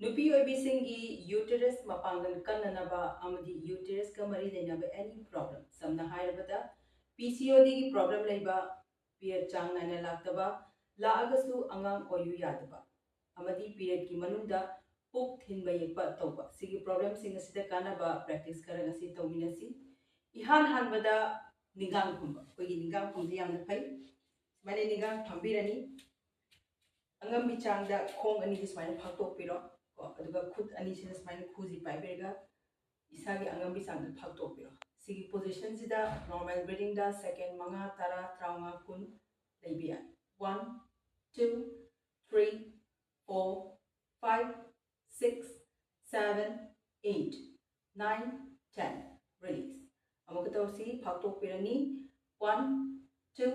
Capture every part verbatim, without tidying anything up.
ꯅꯨꯄꯤ ꯑꯣꯏꯕꯤꯁꯤꯡꯒꯤ uterus ꯃꯄꯥꯡꯒꯜ ꯀꯟꯅꯅꯕ ꯑꯃꯗꯤ uterusꯀ ꯃꯔꯤ ꯂꯩꯅꯕ any problem, ꯁꯝꯅ ꯍꯥꯏꯔꯕꯗ P C O Dꯒꯤ problem ꯂꯩꯕ, period ꯆꯥꯡ ꯅꯥꯏꯅ ꯂꯥꯛꯇꯕ, ꯂꯥꯛꯑꯒꯁꯨ ꯑꯉꯥꯡ ꯑꯣꯏꯌꯨ ꯌꯥꯗꯕ, ꯑꯃꯗꯤ periodꯀꯤ ꯃꯅꯨꯡꯗ ꯄꯨꯛ ꯊꯤꯟꯕ ꯌꯦꯛꯄ ꯇꯧꯕ, ꯁꯤꯒꯤ problemꯁꯤꯡ ꯑꯁꯤꯗ ꯀꯥꯟꯅꯕ practice ꯈꯔ ꯉꯁꯤ ꯇꯧꯃꯤꯟꯅꯁꯤ꯫ ꯏꯍꯥꯟ ꯍꯥꯟꯕꯗ ꯅꯤꯡꯒꯥꯡ ꯐꯝꯕ, ꯑꯩꯈꯣꯏꯒꯤ ꯅꯤꯡꯒꯥꯡ ꯐꯝꯕꯁꯤ ꯌꯥꯝꯅ ꯐꯩ꯫ ꯁꯨꯃꯥꯏꯅ ꯅꯤꯡꯒꯥꯡ ꯐꯝꯕꯤꯔꯅꯤ꯫ ꯑꯉꯝꯕꯤ ꯆꯥꯡꯗ ꯈꯣꯡ ꯑꯅꯤꯁꯤ ꯁꯨꯃꯥꯏꯅ ꯐꯥꯛꯇꯣꯛꯄꯤꯔꯣ ꯀꯣ, ꯑꯗꯨꯒ ꯈꯨꯠ ꯑꯅꯤꯁꯤꯅ ꯁꯨꯃꯥꯏꯅ ꯈꯨꯁꯤ ꯄꯥꯏꯕꯤꯔꯒ ꯏꯁꯥꯒꯤ ꯑꯉꯝꯕꯤ ꯆꯥꯡꯗ ꯐꯥꯛꯇꯣꯛꯄꯤꯔꯣ꯫ ꯁꯤꯒꯤ positionꯁꯤꯗ normal breathingꯗ second ꯃꯉꯥ, ꯇꯔꯥ, ꯇꯔꯥꯃꯉꯥ, ꯀꯨꯟ ꯂꯩꯕ ꯌꯥꯏ꯫ One, two, three, four, five, six, seven, eight, nine, ten. Release. ꯑꯃꯨꯛꯀ ꯇꯧꯁꯤ, ꯐꯥꯛꯇꯣꯛꯄꯤꯔꯅꯤ꯫ One, two,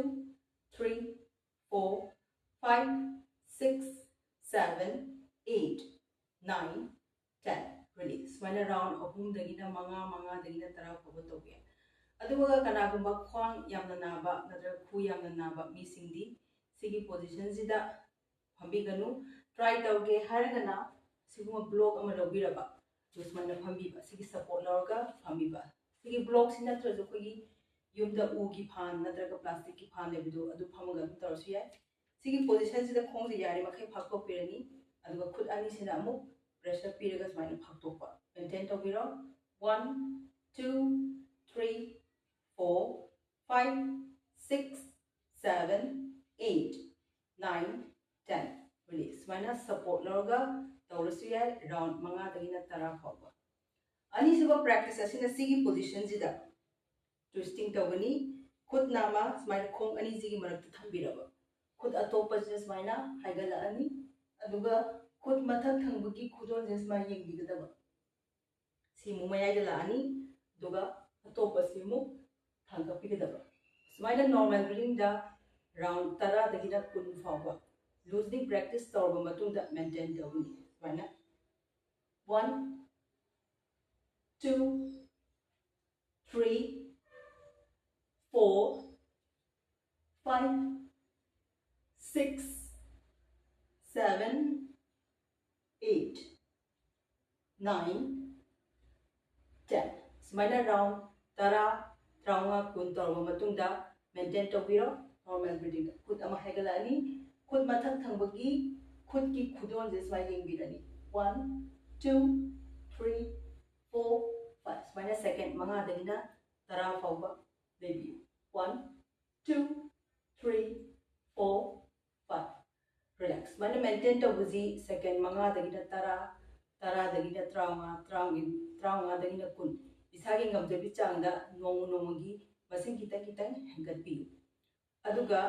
three, four, five, six, seven, eight, nine, ten. Release. ꯁꯨꯃꯥꯏꯅ round ꯑꯍꯨꯝꯗꯒꯤꯅ ꯃꯉꯥ, ꯃꯉꯥꯗꯒꯤꯅ ꯇꯔꯥ ꯐꯥꯎꯕ ꯇꯧꯕ ꯌꯥꯏ꯫ ꯑꯗꯨꯒ ꯀꯅꯥꯒꯨꯝꯕ ꯈ꯭ꯋꯥꯡ ꯌꯥꯝꯅ ꯅꯥꯕ ꯅꯠꯇ꯭ꯔꯒ ꯈꯨ ꯌꯥꯝꯅ ꯅꯥꯕ ꯃꯤꯁꯤꯡꯗꯤ ꯁꯤꯒꯤ positionꯁꯤꯗ ꯐꯝꯕꯤꯒꯅꯨ꯫ Try ꯇꯧꯒꯦ ꯍꯥꯏꯔꯒꯅ ꯁꯤꯒꯨꯝꯕ block ꯑꯃ ꯂꯧꯕꯤꯔꯕ, ꯑꯗꯨ ꯁꯨꯃꯥꯏꯅ ꯐꯝꯕꯤꯕ, ꯁꯤꯒꯤ support ꯂꯧꯔꯒ ꯐꯝꯕꯤꯕ꯫ ꯁꯤꯒꯤ blockꯁꯤ ꯅꯠꯇ꯭ꯔꯁꯨ ꯑꯩꯈꯣꯏꯒꯤ ꯌꯨꯝꯗ ꯎꯒꯤ ꯐꯥꯟ ꯅꯠꯇ꯭ꯔꯒ plasticꯀꯤ ꯐꯥꯟ ꯂꯩꯕꯗꯣ, ꯑꯗꯨ ꯐꯝꯃꯒ ꯑꯗꯨꯝ ꯇꯧꯔꯁꯨ ꯌꯥꯏ꯫ ꯁꯤꯒꯤ positionꯁꯤꯗ ꯈꯣꯡꯁꯦ ꯌꯥꯔꯤꯃꯈꯩ ꯐꯥꯛꯇꯣꯛꯄꯤꯔꯅꯤ, ꯑꯗꯨꯒ ꯈꯨꯠ ꯑꯅꯤꯁꯤꯅ ꯑꯃꯨꯛ pressure ꯄꯤꯔꯒ ꯁꯨꯃꯥꯏꯅ ꯐꯥꯛꯇꯣꯛꯄ꯫ Maintain ꯇꯧꯕꯤꯔꯣ꯫ One, two, three, four, five, six, seven, eight, nine, ten. Release. ꯁꯨꯃꯥꯏꯅ support ꯂꯧꯔꯒ ꯇꯧꯔꯁꯨ ꯌꯥꯏ, round ꯃꯉꯥꯗꯒꯤꯅ ꯇꯔꯥ ꯐꯥꯎꯕ꯫ ꯑꯅꯤꯁꯨꯕ practice ꯑꯁꯤꯅ ꯁꯤꯒꯤ positionꯁꯤꯗ twisting ꯇꯧꯒꯅꯤ꯫ ꯈꯨꯠꯅ ꯑꯃ ꯁꯨꯃꯥꯏꯅ ꯈꯣꯡ ꯑꯅꯤꯁꯤꯒꯤ ꯃꯔꯛꯇ ꯊꯝꯕꯤꯔꯕ, ꯈꯨꯠ ꯑꯇꯣꯞꯄꯁꯤꯅ ꯁꯨꯃꯥꯏꯅ ꯍꯥꯏꯒꯠꯂꯛꯑꯅꯤ, ꯑꯗꯨꯒ ꯈꯨꯠ ꯃꯊꯛ ꯊꯪꯕꯒꯤ ꯈꯨꯗꯣꯟꯁꯦ ꯁꯨꯃꯥꯏꯅ ꯌꯦꯡꯕꯤꯒꯗꯕ꯫ ꯁꯤ ꯑꯃꯨꯛ ꯃꯌꯥꯏꯗ ꯂꯥꯛꯑꯅꯤ, ꯑꯗꯨꯒ ꯑꯇꯣꯞꯄꯁꯤ ꯑꯃꯨꯛ ꯊꯥꯡꯒꯠꯄꯤꯒꯗꯕ꯫ ꯁꯨꯃꯥꯏꯅ normal breathingꯗ round ꯇꯔꯥꯗꯒꯤꯅ ꯀꯨꯟ ꯐꯥꯎꯕ loosening practice ꯇꯧꯔꯕ ꯃꯇꯨꯡꯗ maintain ꯇꯧꯒꯅꯤ꯫ ꯁꯨꯃꯥꯏꯅ one, two, three, four, five, six, seven, eight. nine, ten. ꯁꯨꯃꯥꯏꯅ round ꯇꯔꯥ, ꯇꯔꯥꯃꯉꯥ, ꯀꯨꯟ ꯇꯧꯔꯕ ꯃꯇꯨꯡꯗ maintain ꯇꯧꯕꯤꯔꯣ꯫ Normal breathing ꯗ ꯈꯨꯠ ꯑꯃ ꯍꯥꯏꯒꯠꯂꯛꯑꯅꯤ꯫ ꯈꯨꯠ ꯃꯊꯛ ꯊꯪꯕꯒꯤ ꯈꯨꯠꯀꯤ ꯈꯨꯗꯣꯟꯁꯦ ꯁꯨꯃꯥꯏꯅ ꯌꯦꯡꯕꯤꯔꯅꯤ꯫ One, two, three, four, five. ꯁꯨꯃꯥꯏꯅ second ꯃꯉꯥꯗꯒꯤꯅ ꯇꯔꯥ ꯐꯥꯎꯕ ꯂꯩꯕꯤꯌꯨ꯫ One, two, three, four, five. Relax. ꯁꯨꯃꯥꯏꯅ maintain ꯇꯧꯕꯁꯤ second ꯃꯉꯥꯗꯒꯤꯅ ꯇꯔꯥ, ꯇꯔꯥꯗꯒꯤꯅ ꯇꯔꯥꯃꯉꯥ, ꯇꯔꯥꯃꯉꯥ, ꯇꯔꯥꯃꯉꯥꯗꯒꯤꯅ ꯀꯨꯟ꯫ ꯏꯁꯥꯒꯤ ꯉꯝꯖꯕꯤ ꯆꯥꯡꯗ ꯅꯣꯡꯃ ꯅꯣꯡꯃꯒꯤ ꯃꯁꯤꯡ ꯈꯤꯇꯪ ꯈꯤꯇꯪ ꯍꯦꯟꯒꯠꯄꯤꯌꯨ꯫ ꯑꯗꯨꯒ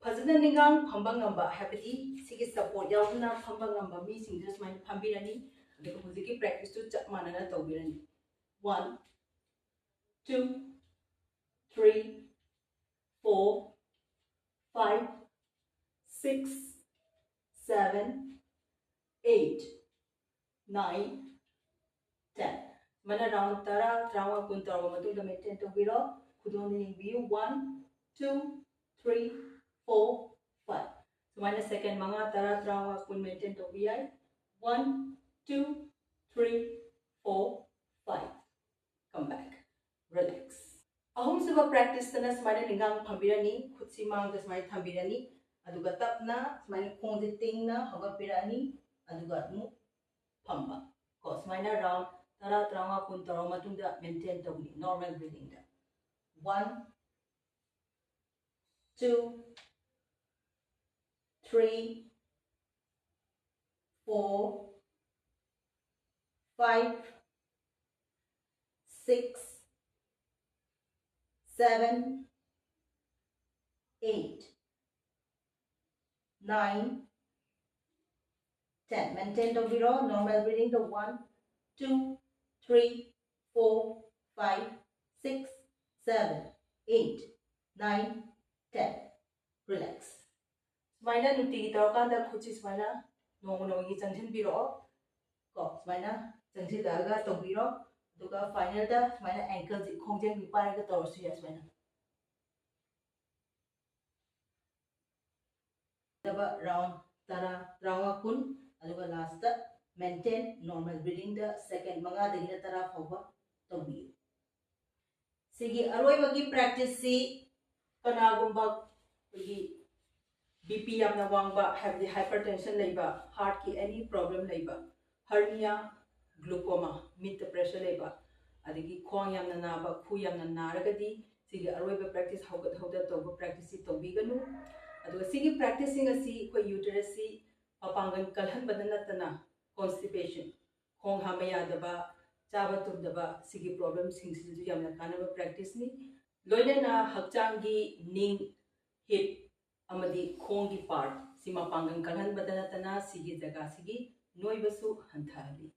ꯐꯖꯅ ꯅꯤꯡꯒꯥꯡ ꯐꯝꯕ ꯉꯝꯕ, ꯍꯥꯏꯕꯗꯤ ꯁꯤꯒꯤ support ꯌꯥꯎꯗꯅ ꯐꯝꯕ ꯉꯝꯕ ꯃꯤꯁꯤꯡꯗꯨ ꯁꯨꯃꯥꯏꯅ ꯐꯝꯕꯤꯔꯅꯤ꯫ ꯑꯗꯨꯒ ꯍꯧꯖꯤꯛꯀꯤ practice ꯇꯨ ꯆꯞ ꯃꯥꯟꯅꯅ ꯇꯧꯕꯤꯔꯅꯤ꯫ One, two, three, four, five, six, seven, eight, nine, ten. ꯁꯨꯃꯥꯏꯅ round ꯇꯔꯥ, ꯇꯔꯥꯃꯉꯥ, ꯀꯨꯟ ꯇꯧꯔꯕ ꯃꯇꯨꯡꯗ maintain ꯇꯧꯕꯤꯔꯣ꯫ ꯈꯨꯗꯣꯝꯗ ꯌꯦꯡꯕꯤꯌꯨ꯫ One, two, three, four, five. ꯁꯨꯃꯥꯏꯅ second ꯃꯉꯥ, ꯇꯔꯥ, ꯇꯔꯥꯃꯉꯥ, ꯀꯨꯟ maintain ꯇꯧꯕ ꯌꯥꯏ꯫ One, two, three, four, five. Come back. Relax. ꯑꯍꯨꯝꯁꯨꯕ practice ꯇꯅ ꯁꯨꯃꯥꯏꯅ ꯅꯤꯡꯒꯥꯡ ꯐꯝꯕꯤꯔꯅꯤ, ꯈꯨꯠꯁꯤ ꯃꯥꯡꯗ ꯁꯨꯃꯥꯏꯅ ꯊꯝꯕꯤꯔꯅꯤ, ꯑꯗꯨꯒ ꯇꯞꯅ ꯁꯨꯃꯥꯏꯅ ꯈꯣꯡꯁꯦ ꯇꯤꯡꯅ ꯍꯧꯒꯠꯄꯤꯔꯛꯑꯅꯤ, ꯑꯗꯨꯒ ꯑꯃꯨꯛ ꯐꯝꯕ꯫ ꯀꯣ, ꯁꯨꯃꯥꯏꯅ round ꯇꯔꯥ, ꯇꯔꯥꯃꯉꯥ, ꯀꯨꯟ ꯇꯧꯔꯕ ꯃꯇꯨꯡꯗ maintain ꯇꯧꯒꯅꯤ normal breathing ꯗ꯫ One, two, three, four, five, six, seven, eight, nine, ten. Maintain ꯇꯧꯕꯤꯔꯣ꯫ Normal breathing ꯗ one, two, three, four, five, six, seven, eight, nine, ten. Relax. ꯁꯨꯃꯥꯏꯅ ꯅꯨꯡꯇꯤꯒꯤ ꯇꯧꯔꯀꯥꯟꯗ ꯈꯨꯠꯁꯤ ꯁꯨꯃꯥꯏꯅ ꯅꯣꯡꯃ ꯅꯣꯡꯃꯒꯤ ꯆꯪꯁꯤꯟꯕꯤꯔꯛꯑꯣ꯫ ꯀꯣ, ꯁꯨꯃꯥꯏꯅ ꯆꯪꯁꯤꯜꯂꯛꯑꯒ ꯇꯧꯕꯤꯔꯣ꯫ ꯑꯗꯨꯒ final ꯗ ꯁꯨꯃꯥꯏꯅ ankle ꯁꯤ ꯈꯣꯡꯖꯦꯡꯒꯤ ꯄꯥꯏꯔꯒ ꯇꯧꯔꯁꯨ ꯌꯥꯏ꯫ ꯁꯨꯃꯥꯏꯅ round ꯇꯔꯥ, ꯇꯔꯥꯃꯉꯥ, ꯀꯨꯟ, ꯑꯗꯨꯒ last ꯇ Maintain normal breathingꯗ second ꯃꯉꯥꯗꯒꯤꯅ ꯇꯔꯥ ꯐꯥꯎꯕ ꯇꯧꯕꯤꯌꯨ꯫ ꯁꯤꯒꯤ ꯑꯔꯣꯏꯕꯒꯤ practiceꯁꯤ ꯀꯅꯥꯒꯨꯝꯕ ꯑꯩꯈꯣꯏꯒꯤ BP ꯌꯥꯝꯅ ꯋꯥꯡꯕ, ꯍꯥꯏꯕꯗꯤ hypertension ꯂꯩꯕ, heartꯀꯤ any problem ꯂꯩꯕ, hernia, glaucoma, ꯃꯤꯠꯇ pressure ꯂꯩꯕ, ꯑꯗꯒꯤ ꯈ꯭ꯋꯥꯡ ꯌꯥꯝꯅ ꯅꯥꯕ, ꯈꯨ ꯌꯥꯝꯅ ꯅꯥꯔꯒꯗꯤ ꯁꯤꯒꯤ ꯑꯔꯣꯏꯕ practice ꯍꯧꯒꯠ ꯍꯧꯗ ꯇꯧꯕ practiceꯁꯤ ꯇꯧꯕꯤꯒꯅꯨ꯫ ꯑꯗꯨꯒ ꯁꯤꯒꯤ practiceꯁꯤꯡ ꯑꯁꯤ ꯑꯩꯈꯣꯏ uterusꯁꯤ ꯃꯄꯥꯡꯒꯜ ꯀꯜꯍꯟꯕꯗ ꯅꯠꯇꯅ constipation, ꯈꯣꯡ ꯍꯥꯝꯕ ꯌꯥꯗꯕ, ꯆꯥꯕ ꯇꯨꯝꯗꯕ, ꯁꯤꯒꯤ problemꯁꯤꯡꯁꯤꯁꯨ ꯌꯥꯝꯅ ꯀꯥꯟꯅꯕ practiceꯅꯤ꯫ ꯂꯣꯏꯅꯅ ꯍꯛꯆꯥꯡꯒꯤ ꯅꯤꯡ, hip ꯑꯃꯗꯤ ꯈꯣꯡꯒꯤ part ꯁꯤ ꯃꯄꯥꯡꯒꯜ ꯀꯜꯍꯟꯕꯗ ꯅꯠꯇꯅ ꯁꯤꯒꯤ ꯖꯒꯥꯁꯤꯒꯤ ꯅꯣꯏꯕꯁꯨ ꯍꯟꯊꯍꯜꯂꯤ꯫